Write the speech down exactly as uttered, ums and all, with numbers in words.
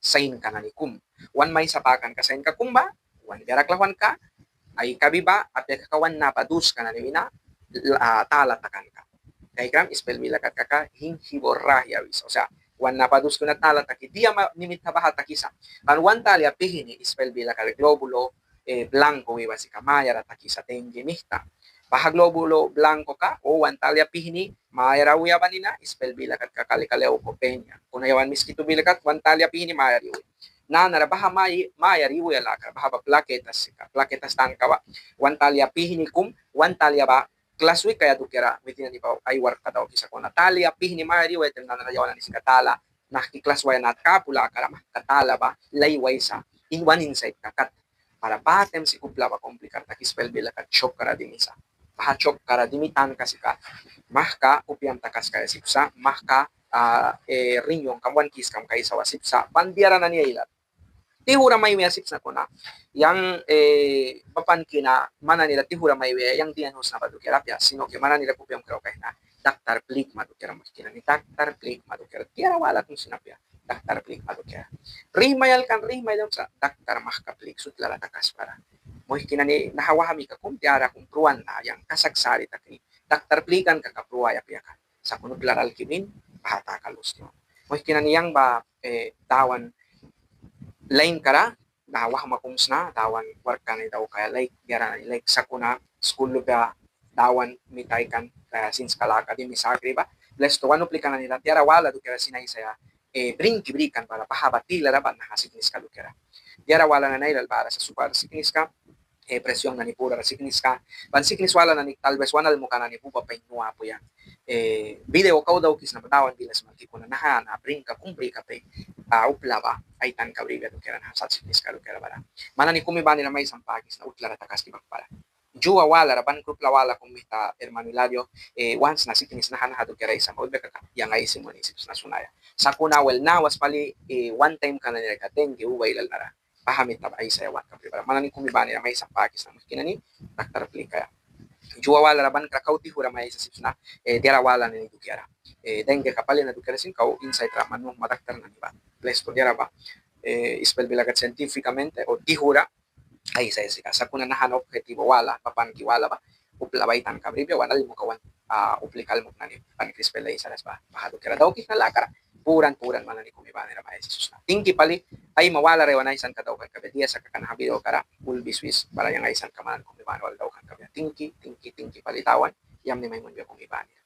sainka nani kum. Wan maisa pakanka sainka kum ba wan biara klauhwanka ai kabi ba apia kaka wan napa duska nani wina tala takanka. Kaikram, ispel bila kat kaka gingivorragia wisa. O sea, wan napa duska wina tala taki dia ma nimit baha takisa. Kan wan talia pihni ispel bila kat glóbulo blanco wi ba sika mayara takisa dengue mihta. Baha glóbulo blanco ka o wan talia pihni mayara wi ba nina ispel bila kat kaka leucopenia. Kuna yawan miskitu bila kat wan talia pihni mayara wi. Nanara baha mayara wi lakara baha ba plaquetas sika, plaquetas tanka ba wan talia pihni kum wan talia ba klas wi kaia dukiara, witin nani ba ai warka dauki sakuna talia pihni mayara wi taim nanara yawan nani sika tala nahki klas waia natka apu lakara mahka tala ba laiwaisa in wan insait ka kat. Bara ba taim sika upla ba komplikar taki ispel bila kat shock kara dimisa. Baha shock kara dimi tanka sika mahka kupiam takaskaia sip sa, mahka riñón kam wan kiskam kaisa wa sip sa, ban diara nani ailal tihura mai wiaia sip sna kuna yang bapan kina man nanira tihura mai wiaia yang diagnosna ba dukiara apia, sino que man nanira kupiam kraukaisna daktar plikma dukiara, muihki nani, daktar plikma dukiara. Diara wala kum sin apia daktar plikma dukiara. Rih mai alkan, rih mai alkan sa daktar mahka pliks, utlara takaskpara. Muihki nani, naha wahmika kum diara kum pruan na yang kasak sari takni daktar plikan kaka pruaia apia kan. Sakuna utlara alki brin baha taka lus. Muihki nani, yang ba Dawan lainkara naha wahma kum sna Dawan warka nani daukaia laik, diara nani laik sakuna skul lupia Dawan mita aikan sinska laka dimi sakri ba. Blestu wan uplika nanira diara wala dukiara sin aisaia brinki brikan bara baha ba tilara ba naha sikniska dukiara. Diara wala nani ailal bara sa, sukar sikniska, presión nani purara sikniska, ban siknis wala nani tal vez wan almuka nani ba uba pain nu apu yang video kau daukisna ba Dawan bila smalki kuna naha na brinka kum bri kaia pain upla ba ai tanka bribia dukiara naha sat sikniska dukiara bara. Man nani kumi banira maisa pakisna utlara takaski bakpara. Yua walara ban kra upla wala kum mihta hermano Hilario, want sna siknis naha naha dukiara aisama wibia kaka yang aisi muni sip sna sunaia. Sakuna wel nawas pali wan taimka nanira ka dengue uba ailal nara baha mihta ba aisaia want kabri bara. Man nani kumi banira maisa pakisna muihki nani, daktar plikaia. Yua walara ban kra kau tihura mai aisa sip sna diara wala nani dukiara. Dengue ka pali na dukiara sin kau insaitra man nu ma daktar nani ba. Blestu diara ba ispel bila kat científicamente o tihura aisaia sika. Sakuna naha na objetivo wala, bapanki wala ba upla ba ai tanka bribia wan almuka wan uplika almuk nani ban kra ispel aisaras ba. Baha dukiara daukisna lakara puran puran man nani kumi banira mai aisi susna. Tingki pali, aima walara yawan aisanka daukan kabia, dia sa kaka naha video kara ulbi swis bara yang aisanka man nani kumi banira wal daukan kabia. Tingki, tingki, tingki pali Dawan yamni mai munbia kumi banira.